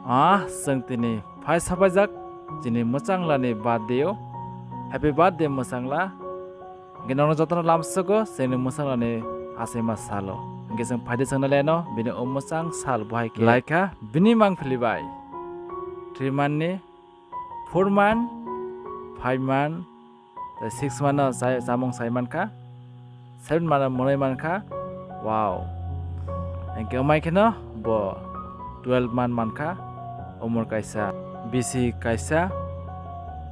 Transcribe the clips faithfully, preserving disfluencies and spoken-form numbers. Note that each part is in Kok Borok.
Ah, chwng tini phai sapaijak chini mwchanglani birthday o. Happy birthday mwchangla. Hingke nono jotono lamsogo chini mwchanglani achaima salo. Hingke chwng phaidi chwngno leno bini o mwchang sal bohai khe laikha bini mangpili bai. Three month ni, four month, five month, tei six month no chai-, chamung sai mankha, seven month no mwnwi mankha. Wow. Hingke wngmai kheno bo twelve month mankha, umor kaisa, bisi kaisa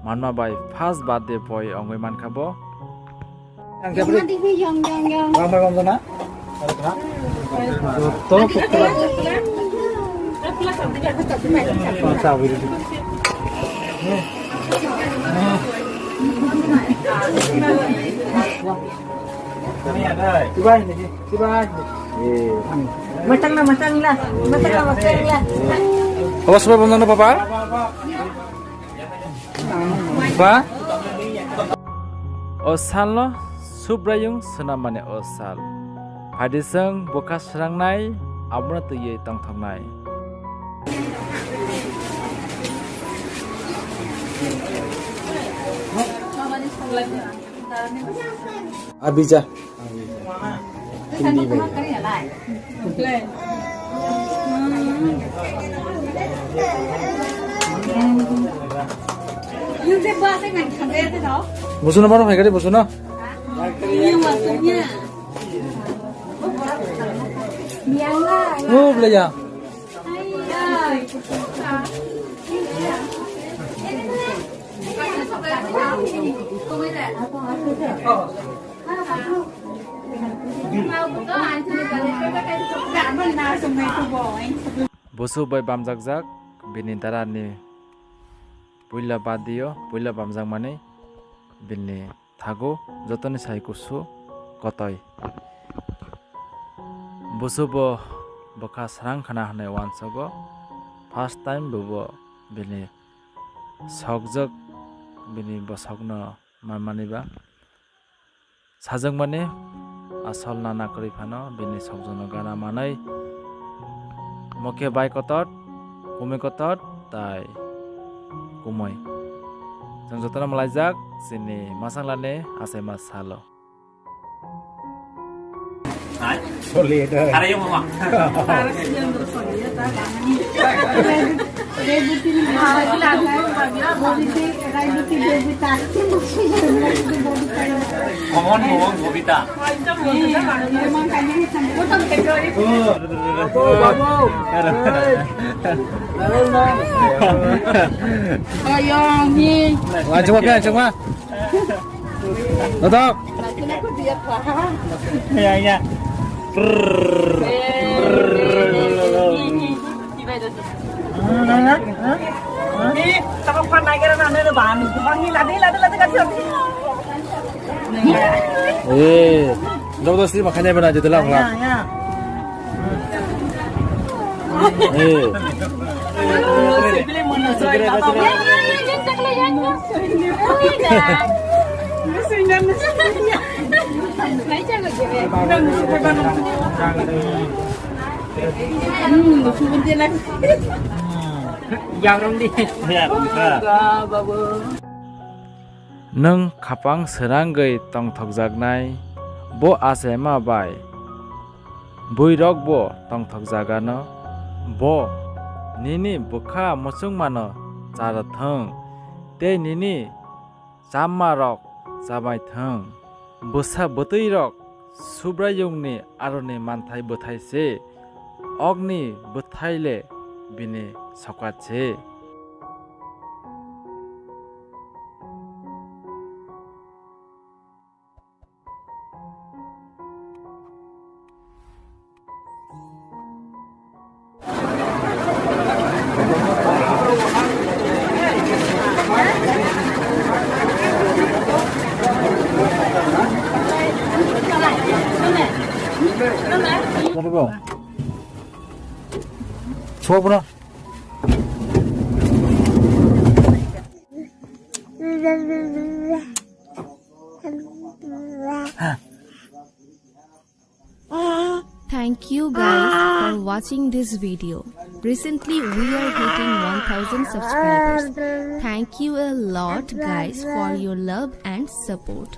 manma bai first birthday boy wngwi mankha bo. Yang, yang, yang. Masang na, masang na, masang na, masang na. Awas, awas, awas, awas, awas. Ba? O salno Subraiyung swnam mani o sal. Phaidi chwng bwkha srangnai, abono twiwi tongthoknai. Abija. Hindi ba? Busu na, baru hai kali busu na. Oh, belajar. Busu bai bamjakjak bini darani puila birthday o, puila bamjakmani bini thago jotoni sai kusu kotoi. Busu bo bwkha srang khna hwnwi uansogo. First time bo, bo bini sokjak bini bwsokno manmani ba. Sajakmani asol nana kwrwi phano bini sokjwkno gana manwi mokhe bai kotor, kumui kotor tai kumui. Chwng jotono malaijak chini masanglani achaima salo. Solid. Are yung mama. Mohon, mohon, Bobita. Lanjut, Bobita, lanjut, Bobita. Tutup. Ya, ya. Eh, jabardasti makan ya, bana, jatuh lah, ya, ya. Eh. Nwng khapang srangwi tongthokjaknai bo achaima bai. Buirokbo tongthokjagano, bo nini bwkha muchungmano charathwng tei nini chammarok chabaithwng. Bwsa bwtwirok Subraiyungni aroni manthai bwthai se, okni bwthai le bini sokat se. Sobo na. Thank you guys for watching this video. Recently, we are hitting one thousand subscribers. Thank you a lot, guys, for your love and support.